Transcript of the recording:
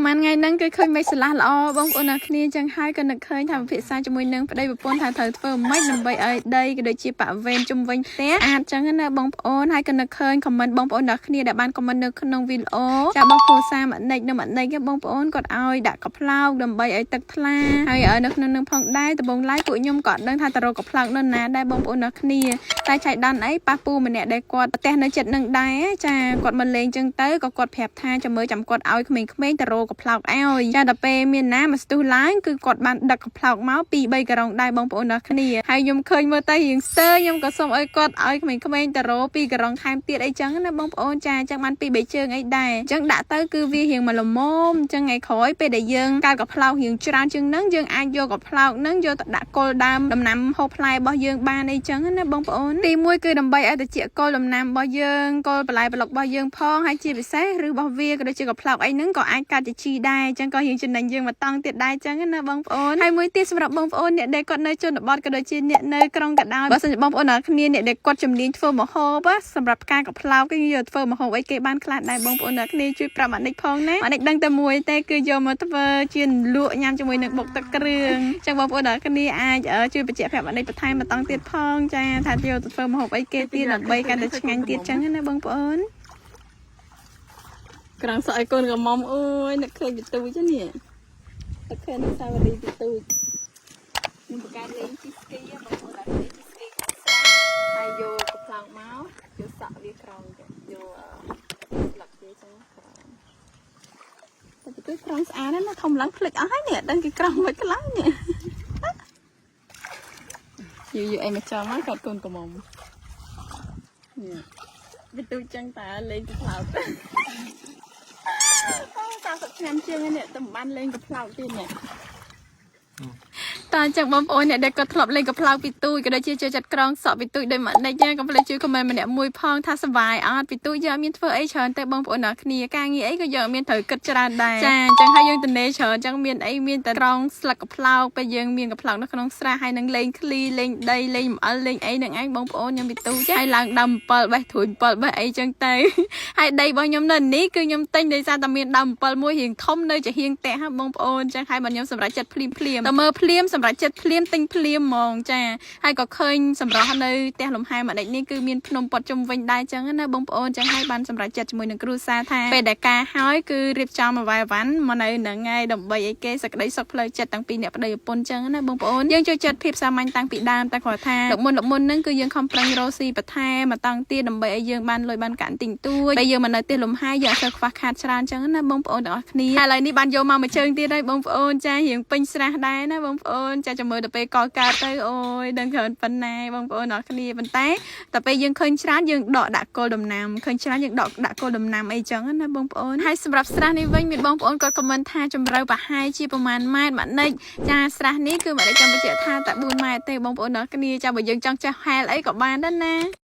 ប្រហែលថ្ងៃហ្នឹងគឺឃើញមេឃស្រឡះល្អបងប្អូនអរគ្នាចឹងហើយក៏នឹកឃើញថាពិភាក្សាជាមួយនឹងប្តីប្រពន្ធថាត្រូវធ្វើម៉េចដើម្បីឲ្យដីក៏ដូចជាបរិវេណជុំវិញផ្ទះអាចចឹងណាបងប្អូនហើយក៏នឹកឃើញ comment បងប្អូនអរគ្នាដែលបាន comment នៅក្នុងវីដេអូចាបងគ្រួសារម៉និចនិងម៉និចបងប្អូនគាត់ឲ្យដាក់កប្លោកដើម្បីឲ្យទឹកថ្លាហើយឲ្យនៅក្នុងនឹងផងដែរដំបងឡើយពួកខ្ញុំក៏អត់ដឹងថាតរកកប្លោកនៅណាដែរបងប្អូនអរគ្នាតែចៃដន្យអីប៉ះពូម្នាក់ដែលគាត់ផ្ទះនៅចិត្តនឹងដែរចាគាត់មកលេងចឹងទៅក៏គាត់ប្រាប់ថាចាំមើលចាំគាត់ឲ្យក្មេងៗទៅរកកប្លោកឲ្យចាដល់ពេលមានណាមកស្ទុះឡើងគឺគាត់បានដឹកកប្លោកមក2 3ការ៉ុងដែរបងប្អូនអរគ្នាហើយខ្ញុំឃើញមើលទៅរៀងស្ទើខ្ញុំក៏សូមឲ្យគាត់ឲ្យក្មេងៗទៅរក2ការ៉ុងថែមទៀតអីចឹងណាបងប្អូនចាចឹងបាន2 3ជើងអីដែរអញ្ចឹងដាក់ទៅគឺវារៀងមកល្មមអញ្ចឹងថ្ងៃក្រោយពេលដែលយើងកើតកប្លោករៀងច្រើនជាងហ្នឹងយើងអាចយកកប្លោកហ្នឹងយកទៅដាក់គល់ដើមដំណាំហូបផ្លែរបស់យើងបានអីចឹងណាបងប្អូនទីមួយគឺដើម្បីឲ្យតិចគល់ដំណាំរបស់យើងគល់បន្លែប្លុករបស់យើងផងហើយជាពិសេសឬរបស់វាក៏ដូចជាកប្លោកអីហ្នឹងក៏អាចកាត់ជាជីដែរអញ្ចឹងក៏រៀងចំណេញយើងមកតង់ទៀតដែរអញ្ចឹងណាបងប្អូនហើយមួយទៀតសម្រាប់បងប្អូនអ្នកដែលគាត់នៅជនបទក៏ដូចជាអ្នកនៅក្រុងក៏ដោយបើសិនជាបងប្អូនអ្នកគ្នាអ្នកដែលគាត់ជំនាញធ្វើម្ហូបសម្រាប់ផ្កាកប្លោកគេយកធ្វើម្ហូបអីគេបានខ្លះដែរបងប្អូនអ្នកគ្នាជួយប្រាប់អានិចផងណាអានិចដឹងតែមួយទេគឺយកមកធ្វើជាលក់ញ៉ាំជាមួយនឹងបុកទឹកគ្រឿងអញ្ចឹងបងប្អូនអ្នកគ្នាអាចជួយបញ្ជាក់ប្រាប់អានិចបន្ថែមមកតង់ទៀតផងចាថាយកទៅធ្វើម្ហូបអីគេទៀតដើម្បីកាន់តែឆ្ងាញ់ទៀតចឹងណាបងប្អូនក្រងសក់ឲ្យកូនកំមុំអូយនឹកឃើញពីទូចនេះនឹកឃើញអនុស្សាវរីយ៍ពីទូចខ្ញុំបង្កើតលេងជិះស្គីបងប្អូនអរគ្នាជិះស្គីខាត់ស្រះហើយយកកប្លោកមកយកសក់វាក្រងយកស្លឹកវាចឹងក្រងតែពីទូចក្រងស្អាតណាស់ធំឡើងភ្លេចអស់ហើយនេះអត់ដឹងគេក្រងមិនខ្លាំងនេះយូរយូរអីមកចំមកកាត់កូនកំមុំនេះពីទូចចឹងតើលេងកប្លោកអូ30ឆ្នាំជាងនេះតែមិនបានលេងកប្លោកទៀតនេះតើអញ្ចឹងបងប្អូនអ្នកដែលគាត់ធ្លាប់លេងកប្លោកពីទូចក៏ដូចជាចូលចិត្តក្រងសក់ពីទូចដោយម៉ាក់និចណាកុំភ្លេចជួយ comment ម្នាក់មួយផងថាសប្បាយអត់ពីទូចយើងអត់មានធ្វើអីច្រើនទេបងប្អូនអ្នកគ្នាការងារអីក៏យើងអត់មានត្រូវគិតច្រើនដែរចាអញ្ចឹងហើយយើងទំនេរច្រើនអញ្ចឹងមានអីមានតែក្រងស្លឹកកប្លោកពេលយើងមានកប្លោកនៅក្នុងស្រះហើយនឹងលេងឃ្លីលេងដីលេងអំអិលលេងអីនឹងឯងបងប្អូនខ្ញុំពីទូចហើយឡើងដើម7បេះត្រួយ7បេះអីចឹងទៅហើយដីរបស់ខ្ញុំនៅនេះគឺខ្ញុំទិញដោយសារតែមានដើម7មួយរៀងធំនៅជាហៀងផ្ទះហ่ะបងប្អូនចឹងហើយបើខ្ញុំសម្រេចចិត្តភ្លាមភ្លាមតែមើលភ្លាមសម្រេចចិត្តភ្លាមទិញភ្លាមហ្មងចាហើយក៏ឃើញសម្រស់នៅផ្ទះលំហែម្ដេចនេះគឺមានភ្នំព័ទ្ធជុំវិញដែរចឹងណាបងប្អូនចឹងហើយបានសម្រេចចិត្តជាមួយនឹងគ្រួសារថាពេលដែលការហើយគឺរៀបចំអវ៉ៃអវ៉ាន់មកនៅនឹងហើយដើម្បីឲ្យគេសក្តីសុខផ្លូវចិត្តតាំងពីអ្នកប្តីប្រពន្ធចឹងណាបងប្អូនយើងចូលចិត្តភាពសាមញ្ញតាំងពីដើមតែគ្រាន់ថាលោកមុនលោកមុនហ្នឹងគឺយើងខំប្រឹងរកស៊ីបន្ថែមមកតង់ទៀតដើម្បីឲ្យយើងបានលុយបានកាក់ទិញទួចពេលយើងមកនៅផ្ទះលំហែយើងអត់សូវខ្វះខាតច្រើនចឹងណាបងប្អូនទាំងអស់គ្នាហើយឥឡូវនេះបានយកមកមួយជើងទៀតហើយបងប្អូនចារៀងពេញស្រះដែរណាបងប្អូនចាចាំមើលទៅពេលកកើតទៅអូយដឹងច្រើនប៉ុណ្ណាបងប្អូនអរគ្នាប៉ុន្តែតែពេលយើងឃើញច្រើនយើងដកដាក់គល់ដំណាំឃើញច្រើនយើងដកដាក់គល់ដំណាំអីចឹងណាបងប្អូនហើយសម្រាប់ស្រះនេះវិញមានបងប្អូនគាត់ comment ថាជម្រៅប្រហែលជាប្រហែលម៉ែត្រម៉ានិចចាស្រះនេះគឺម៉ានិចចាំបញ្ជាក់ថាតែ4ម៉ែត្រទេបងប្អូនអរគ្នាចាបើយើងចង់ចេះហែលអីក៏បានដែរណា។